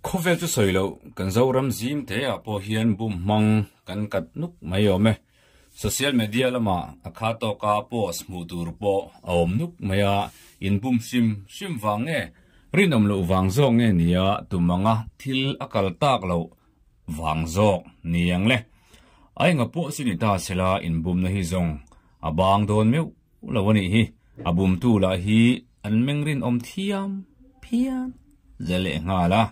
Khawvel chu sawi loh, kan Zoram zim te ah pawh hian bum hmang kan kat nuk mai awm e. Social media lamah a kha tawka post hmuh tur pawh a awm nuk mai a, in bum hrim hrim vang nge, rinawm loh vang zawk nge nia tum anga thil a kal tak loh vang zawk ni ang le. A enga pawh chu ni ta sela inbumna hi zawng a bang dawn meuh lo a nih hi. A bumtu lah hi an meng rinawm thiam phian zel leh nghal a.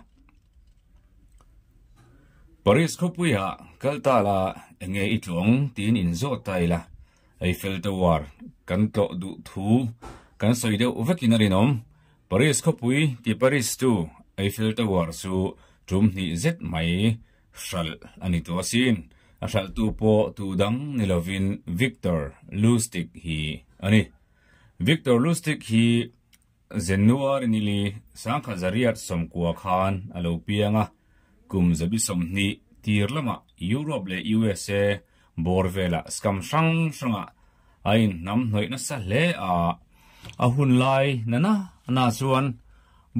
Paris khawpuiah kal ta la enge i tlawng tiin inzawt ta ila, Eiffel Tower kan tlawh duh thu kan sawi deuh vekin a rinawm. Paris khawpui ti Paris tu Eiffel Tower chu tum hnih zet mai hralh a ni tawh asin. A hralhtu pawh tu dang ni lovin Victor Lustig hi a ni. Victor Lustig hi January nili sangkhat zariat sawmkua khan a lo piang a, kum zabi 20 tir lamah Europe leh USA bawr velah scam hrang hrangah a inhnam hnawih nasa hle a, a hun lai na na na chuan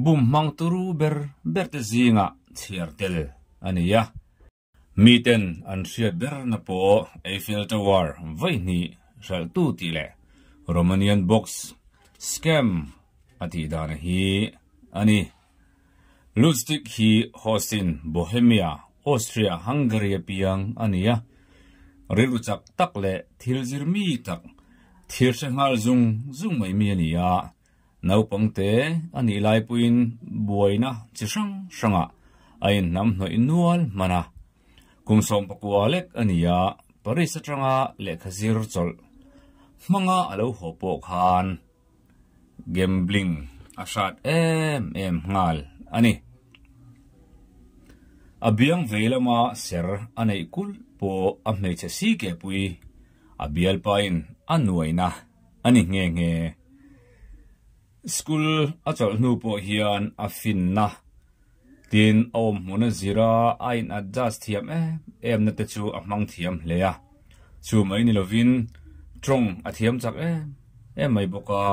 bum hmang turu ber ber te zingah chhiar tel a ni a. Miten an hriat ber na pawh Eiffel Tower vaihnih hralhtu tih leh Romanian box scam a tih dan hi a ni. Lustig hi Hostin, Bohemia, Austria, Hungary a piang a ni a. Rilru chak tak leh thil zir mi tak, thil hre nghal zung zung mai mi a ni a. Naupangte a nih lai puiin buaina chi hrang hrangah a inhnam hnawih nual hman a. Kum 19 lek a ni a, Paris atanga lehkha zir chawlh hmanga a lo haw pawh khan gambling a hrat em em nghal a ni. A biang vei lama ser a neih kulh pawh a hmeichhe si ke pui a bialpain a nuaina a ni nghe nghe. School a chawlh hnu pawh hian a finna tin a awm hmun a zir a, a in adjust thiam em em na te chu a hmang thiam hle a. Chu mai ni lovin tawng a thiam chak em em mai bawk a,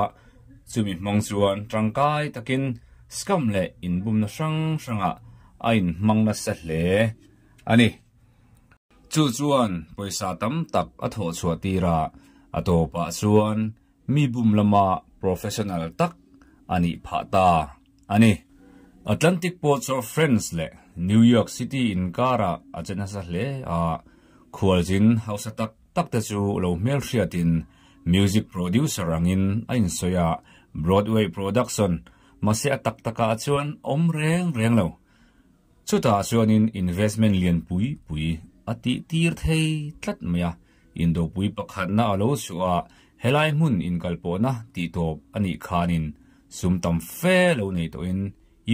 chumi hmang chuan tangkai takin scam leh inbumna hrang hrangah a inhmang nasa hle a ni. Chu chuan pawisa tam tak a thawh chhuah tir a, a tawpah chuan mi bum lama professional tak a nih phah ta a ni. Atlantic Ports of France leh New York City inkarah a che nasa hle a, khualzin hausa tak tak te chu lo hmelhriatin music producer angin a insawi a, Broadway production mahse a tak takah chuan awm reng reng lo. Chutah chuanin investment lian pui pui a tih tir thei tlat mai a, indopui pakhatna a lo chhuah a, helai hmun inkalpawhna tih tawp a nih khanin sum tam fe lo nei tawhin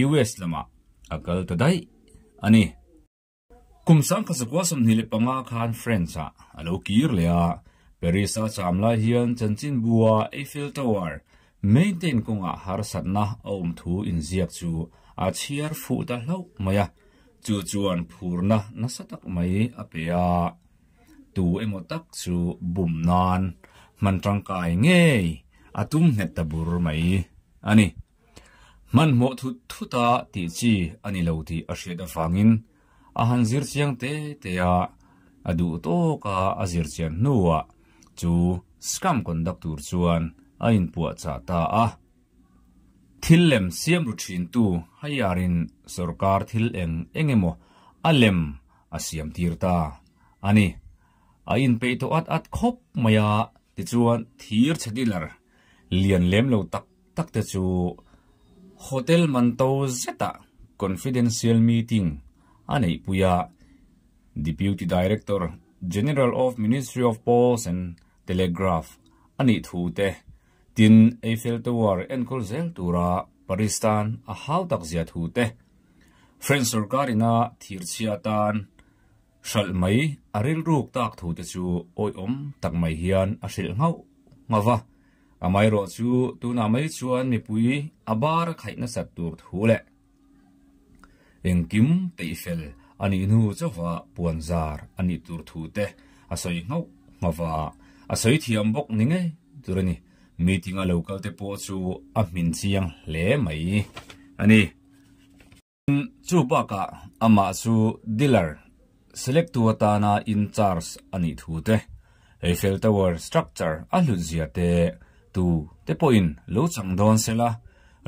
US lamah a kal ta daih a ni. Kum 1925 khan France-ah a lo kir leh a, Paris-a cham lai hian chanchinbua Eiffel Tower Maintain kawngah harsatna a awm thu inziak chu a chhiar fuh ta hlauh mai a, chu chuan phurna nasa tak mai a pe a. Tu emaw tak chu bum nan hman tangkai ngei a tum nghet ta bur mai a ni. Hmanhmawh thut thuta tih chi a ni lo tih a hriat avangin a han zir chiang te te a, a duh tawka a zir chian hnuah chu scam conduct tur chuan a inpuahchah ta a. Thil lem siam ru thintu haiarin sorkar thil eng eng emaw a lem a siam tir ta a ni. A inpeih tawh at at khawp mai a, tichuan thir chhe dealer lian lem lo tak tak te chu hotel man to zetah confidential meeting a neihpui a, Deputy Director General of Ministry of Post and Telegraph a nih thu te, tin Eiffel Tower enkawl zel tura Paris tan a hau tak zia thu te, French sorkar ina thirchhia tan hralh mai a rilruk tak thu te chu awihawm tak mai hian a hrilh nghauh nghauh va. Amaherawh chu tunah mai chuan mipui a bar a khaih nasat tur thu leh engkim peihfel a nih hnu chauha puan zar a nih tur thu te a sawi nghauh nghauh va, a sawi thiam bawk ni ngei tur a ni. Meeting a lo kal te pawh chu a hmin chiang hle mai a ni. Chu bakah amah chu dealer select tu atana in charge a nih thu te, Eiffel Tower structure a hlut zia te tu te pawhin lo chang dawn sela,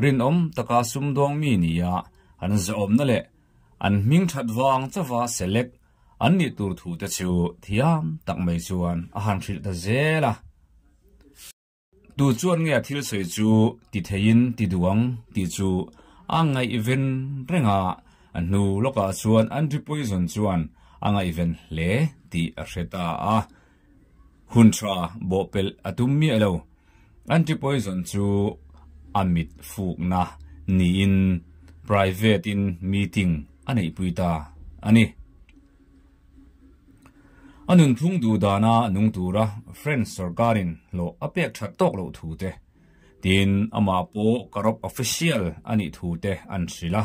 rinawm taka sumdawng mi nia an zahawmna leh an hming that vang chauha select an nih tur thu te chu thiam tak mai chuan a han hrilh ta zel a. Tu chuan nge a thil sawi chu ti theiin ti duh ang tih chu a ngaihven reng a, a hnu lawkah chuan Andrew Poison chuan a ngaihven hle tih a hre ta a. Hun tha bawhpelh a tum miah lo. Andrew Poison chu a mit fukna niin private in meeting a neihpui ta a ni. A nunphung duh dana nung tura French sorkarin hlawh a pek that tawk loh thu te, tin amah pawh corrupt official a nih thu te an hrilh a.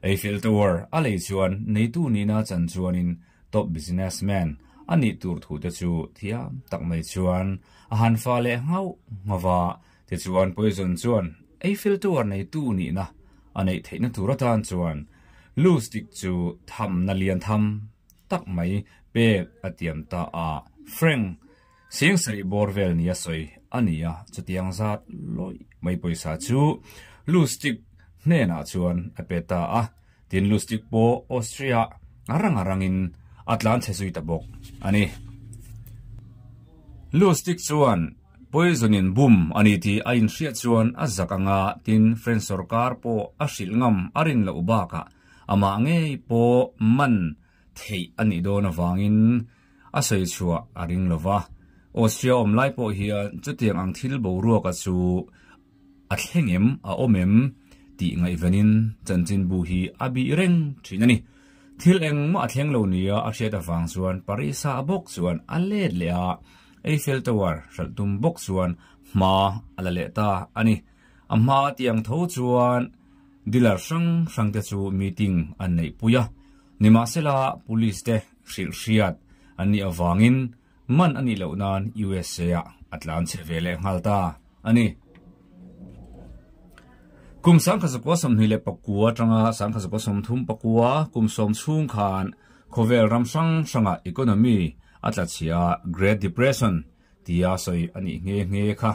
Eiffel Tower a lei chuan neitu nihna chan chuanin top businessman a nih tur thu te chu thiam tak mai chuan a han fa leh nghauh nghauh a. Tichuan Poison chuan Eiffel Tower neitu nihna a neih theihna tur atan chuan Lustig chu thamna lian tham tak mai pek a tiam ta a. Frank sing sarih bawr vel nia sawi a ni a, chutiang zat lawih mai pawisa chu Lustig hnenah chuan a pe ta a. Tin Lustig pawh Austria a rang a rangin a tlan chhe zui ta bawk a ni. Lustig chuan Poison in bum a ni tih a inhriat chuan a zak anga tin French sorkar pawh a hrilh ngam a rin loh bakah amah ngei pawh man theih a nih dawn avangin a sawi chhuah a ring lo va. Austria awm lai pawh hian chutiang ang thil boruaka chu a thleng em, a awm em tih ngaihvenin chanchinbu hi a bih reng thin a ni. Thil engmah a thleng lo nia a hriat avang chuan Parisa bawk chuan a let leh a, Eiffel Tower hralh tum bawk chuan hma a la leh ta a ni. A hma tiang tho chuan dealer hrang hrang te chu meeting an neih pui a, nimahsela police te hrilh hriat an nih avangin man a nih loh nan USA ah a tlan chhe ve leh nghal ta a ni. Kum 1929 atanga 1934 kum sawm chhung khan khawvel ram hrang hrangah economy a tla chhia Great Depression tia sawi a nih nghe nghe kha.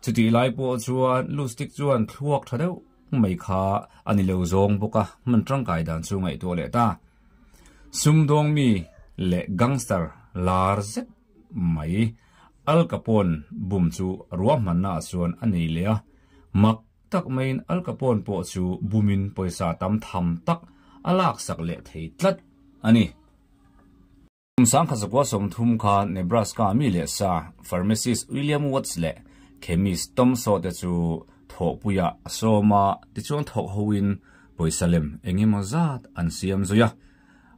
Chutih lai pawh chuan Lustig chuan thluak tha deuh mai kha a ni lo zawng bawk a, hman tangkai dan chu ngaihtuah leh ta. Sumdawng mi leh gangster lar zet mai Al Capone bum chu ruahmanna ah chuan a nei leh a, mak tak maiin Al Capone pawh chu bumin pawisa tam tham tak a laksak leh thei tlat a ni. Kum 1930 khan Nebraska mi leh sa pharmacist William Watts leh chemist Tom Shaw te chu thawhpuiah a sawm a, tichuan thawk hoin pawisa lem eng emaw zat an siam zui a.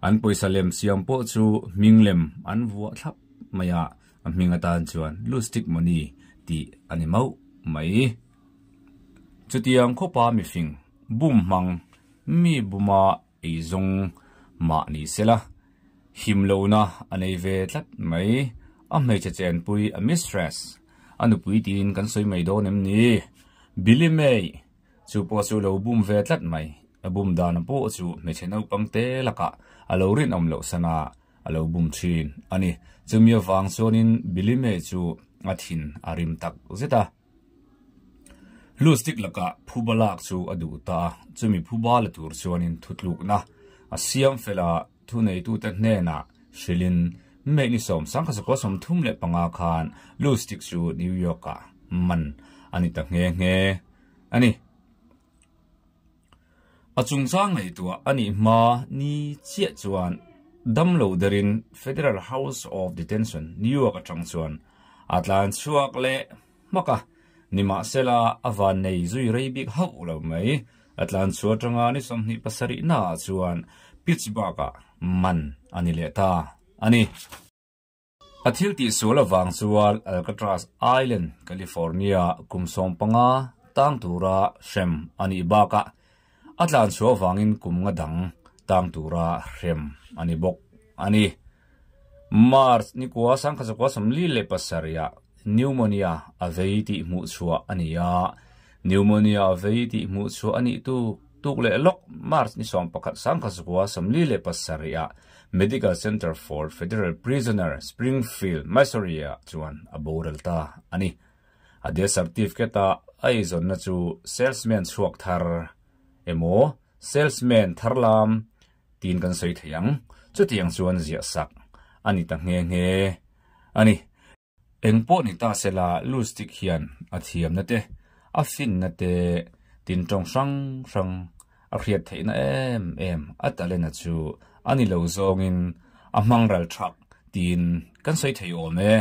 An pawisa lem siam pawh chu hming lem an vuah thlap mai a, a hming atan chuan Lustig Money tih a ni mauh mai. Chutiang khawpa mifing bum hmang mi buma Eizawng mah ni sela, him lohna a nei ve tlat mai. A hmeichhe chenpui a mistress, a nupui tiin kan sawi mai dawn em ni? Billy May chu pawh chu lo bum ve tlat mai. A bum dan pawh chu hmeichhe naupang te lakah a lo rinawm loh sana a lo bum thin a ni. Chumi avang chuanin Billy May chu a thin a rim tak zet a. Lustig lakah phuba lak chu a duh ta a, chumi phuba la tur chuanin thutlukna a siam fel a, thuneitute hnenah hrilhin May ni 1935 khan Lustig chu New York-ah man a ni ta nghe nghe a ni. A chungchang ngaihtuah a nih hma ni chiah chuan damlo derin Federal House of Detention, New York atang chuan a tlan chhuak leh hmak a, nimahsela a van nei zui rei bik hauh lo mai. A tlan chhuah atanga ni 27 naah chuan Pittsburgh-ah man a ni leh ta a ni. A thil tihsual avang chuan Alcatraz Island, California kum 15 tang tura hrem a nih bakah a tlanchhuah avangin kum nga dang tang tura hrem a ni bawk a ni. March ni kua 1947 ah pneumonia a vei tih hmuhchhuah a ni a, pneumonia a vei tih hmuhchhuah a nih tuk. Tuk leh lawk March ni 11 1947 ah Medical Center for Federal Prisoner, Springfield, Missouri ah chuan a boral ta a ni. A death certificate a a eizawnna chu salesman chhuak thar emaw salesman tharlam tiin kan sawi thei ang. Chutiang chuan ziah sak a ni ta nghe nghe a ni. Eng pawh ni ta sela Lustig hian a thiamna te, a finna te, tin tawng hrang hrang a hriat theihna em em a talent-a chu a ni lo zawngin a hmang ral thak tiin kan sawi thei awm e.